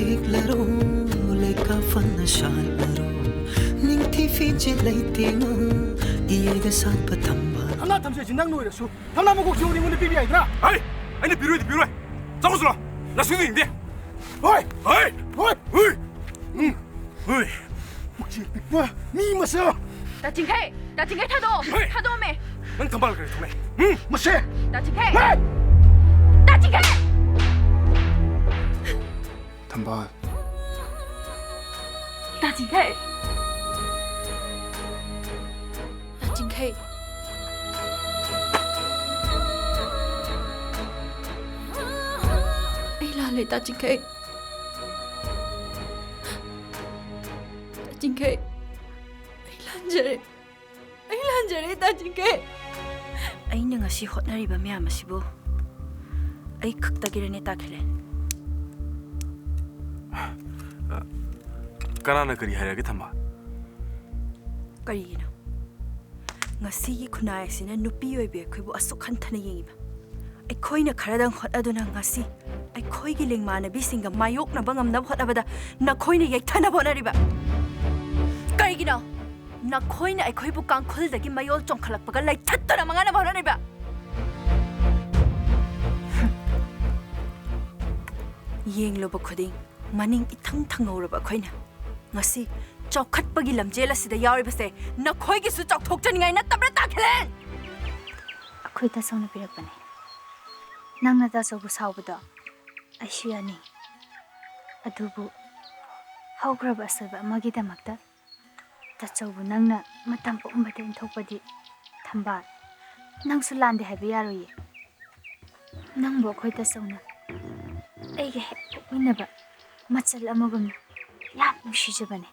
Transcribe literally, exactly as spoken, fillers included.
ꯂꯤꯛꯂꯔꯣ, ꯂꯩꯀꯥ ꯐꯅ ꯁꯥꯠꯂꯔꯣ, ꯅꯤꯡꯊꯤ ꯐꯤꯖꯦ ꯂꯩꯇꯦꯡꯉꯣ, ꯏꯌꯩꯗ ꯁꯥꯠꯄ ꯊꯝꯕꯥꯜ꯫ ꯊꯝꯅꯥ ꯊꯝꯖꯩꯁꯤ ꯅꯪ ꯂꯣꯏꯔꯁꯨ ꯊꯝꯅꯥ ꯃꯀꯣꯛꯁꯤ ꯑꯩꯉꯣꯟꯗ ꯄꯤꯕ ꯌꯥꯏꯗꯅ? ꯍꯩ! ꯑꯩꯅ ꯄꯤꯔꯣꯏꯗꯤ ꯄꯤꯔꯣꯏ꯫ ꯆꯠꯂꯨ ꯆꯠꯂꯣ꯫ ꯅꯁꯨꯗꯤ ꯌꯦꯡꯗꯦ꯫ ꯍꯣꯏ! ꯍꯣꯏ! ꯍꯣꯏ! ꯍꯣꯏ! ꯎꯝ. ꯍꯣꯏ! ꯄꯨꯛꯆꯦꯜ ꯄꯤꯛꯄ ꯃꯤ ꯃꯆꯥ! ꯇꯥ ꯆꯤꯡꯈꯩ! ꯇꯥ ꯆꯤꯡꯈꯩ ꯊꯥꯗꯣꯛꯑꯣ! ꯍꯣꯏ! ꯊꯥꯗꯣꯛꯑꯝꯃꯦ! ꯅꯪ ꯊꯝꯕꯥꯜ ꯀꯔꯤ ꯊꯣꯛꯂꯛꯏ? ꯎꯝ? ꯃꯁꯦ! ꯇꯥ ꯆꯤꯡꯈꯩ! ꯍꯣꯏ! ꯇꯥ ꯆꯤꯡꯈꯩ! ꯊꯝꯕꯥꯜ꯫ ꯇꯥ ꯆꯤꯡꯈꯩ! ꯇꯥ ꯆꯤꯡꯈꯩ! ꯑꯩ ꯂꯥꯜꯂꯦ, ꯇꯥ ꯆꯤꯡꯈꯩ꯫ ꯇꯥ ꯆꯤꯡꯈꯩ, ꯑꯩ ꯂꯥꯟꯖꯔꯦ꯫ ꯑꯩ ꯂꯥꯟꯖꯔꯦ, ꯇꯥ ꯆꯤꯡꯈꯩ꯫ ꯑꯩꯅ ꯉꯁꯤ ꯍꯣꯠꯅꯔꯤꯕ ꯃꯌꯥꯝ ꯑꯁꯤꯕꯨ ꯑꯩ ꯈꯛꯇꯒꯤꯔꯅꯦ, ꯇꯥ ꯈꯦꯂꯦꯟ? ꯀꯅꯥꯅ ꯀꯔꯤ ꯍꯥꯏꯔꯒꯦ, ꯊꯝꯕꯥꯜ? ꯀꯔꯤꯒꯤꯅꯣ ꯉꯁꯤꯒꯤ ꯈꯨꯟꯅꯥꯏ ꯑꯁꯤꯅ ꯅꯨꯄꯤ ꯑꯣꯏꯕꯤ ꯑꯩꯈꯣꯏꯕꯨ ꯑꯁꯨꯛ ꯍꯟꯊꯅ ꯌꯦꯡꯉꯤꯕ? ꯑꯩꯈꯣꯏꯅ ꯈꯔꯗꯪ ꯍꯣꯠꯅꯗꯨꯅ ꯉꯁꯤ ꯑꯩꯈꯣꯏꯒꯤ ꯂꯦꯡꯃꯥꯟꯅꯕꯤꯁꯤꯡꯒ ꯃꯥꯌꯣꯛꯅꯕ ꯉꯝꯅꯕ ꯍꯣꯠꯅꯕꯗ ꯅꯈꯣꯏꯅ ꯌꯩꯊꯅꯕ ꯍꯣꯠꯅꯔꯤꯕ? ꯀꯔꯤꯒꯤꯅꯣ ꯅꯈꯣꯏꯅ ꯑꯩꯈꯣꯏꯕꯨ ꯀꯥꯡꯈꯨꯜꯗꯒꯤ ꯃꯌꯣꯜ ꯆꯣꯡꯈꯠꯂꯛꯄꯒ ꯂꯩꯊꯠꯇꯨꯅ ꯃꯥꯡꯍꯟꯅꯕ ꯍꯣꯠꯅꯔꯤꯕ? ꯌꯦꯡꯂꯨꯕ ꯈꯨꯗꯤꯡ ꯃꯅꯤꯡ ꯏꯊꯪ ꯊꯪꯍꯧꯔꯕ ꯑꯩꯈꯣꯏꯅ ꯉꯁꯤ ꯆꯥꯎꯈꯠꯄꯒꯤ ꯂꯝꯖꯦꯜ ꯑꯁꯤꯗ ꯌꯥꯎꯔꯤꯕꯁꯦ ꯅꯈꯣꯏꯒꯤꯁꯨ ꯆꯥꯎꯊꯣꯛꯆꯅꯤꯡꯉꯥꯏ ꯅꯠꯇꯕ꯭ꯔꯥ, ꯇꯥ ꯈꯦꯂꯦꯟ? ꯑꯩꯈꯣꯏ ꯇꯥꯆꯧꯅ ꯄꯤꯔꯛꯄꯅꯦ꯫ ꯅꯪꯅ ꯇꯥꯆꯧꯕꯨ ꯁꯥꯎꯕꯗꯣ ꯑꯩꯁꯨ ꯌꯥꯅꯤꯡꯏ꯫ ꯑꯗꯨꯕꯨ ꯍꯧꯈ꯭ꯔꯕ ꯑꯁꯣꯏꯕ ꯑꯃꯒꯤꯗꯃꯛꯇ ꯇꯥꯆꯧꯕꯨ ꯅꯪꯅ ꯃꯇꯝ ꯄꯨꯝꯕꯗ ꯏꯟꯊꯣꯛꯄꯗꯤ, ꯊꯝꯕꯥꯜ, ꯅꯪꯁꯨ ꯂꯥꯟꯗꯦ ꯍꯥꯏꯕ ꯌꯥꯔꯣꯏꯌꯦ꯫ ꯅꯪꯕꯨ ꯑꯩꯈꯣꯏ ꯇꯥꯆꯧꯅ ꯑꯩꯒ ꯍꯦꯛ ꯄꯣꯛꯃꯤꯟꯅꯕ ꯃꯆꯜ ꯑꯃꯒꯨꯝꯅ ꯌꯥꯝ ꯅꯨꯡꯁꯤꯖꯕꯅꯦ꯫